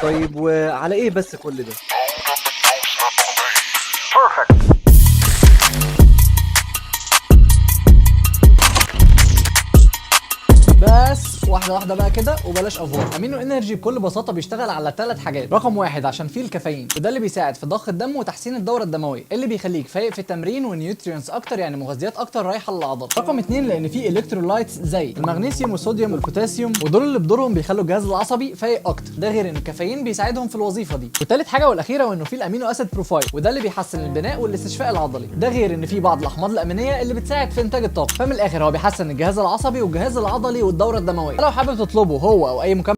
طيب وعلى ايه بس كل ده؟ بس واحدة واحدة بقى كده وبلاش افوار. امينو انرجي بكل بساطة بيشتغل على 3 حاجات. رقم 1 عشان فيه الكافيين، وده اللي بيساعد في ضخ الدم وتحسين الدورة الدموية، اللي بيخليك فايق في التمرين و nutrients اكتر، يعني مغذيات اكتر رايحة للعضل. رقم 2 لان فيه electrolytes زي المغنيسيوم والصوديوم والبوتاسيوم، ودول اللي بدورهم بيخلوا الجهاز العصبي فايق اكتر، ده غير ان الكافيين بيساعدهم في الوظيفة دي. وثالث حاجة والاخيرة وانه فيه ال amino acid profile، وده اللي بيحسن البناء والاستشفاء العضلي، ده غير ان فيه بعض الاحماض الامينية اللي بتساعد في انتاج الطاقة. فمن الاخر هو بيحسن الجهاز العصبي والجهاز العضلي والدوره الدموية. لو حابب تطلبه هو او اي مكمل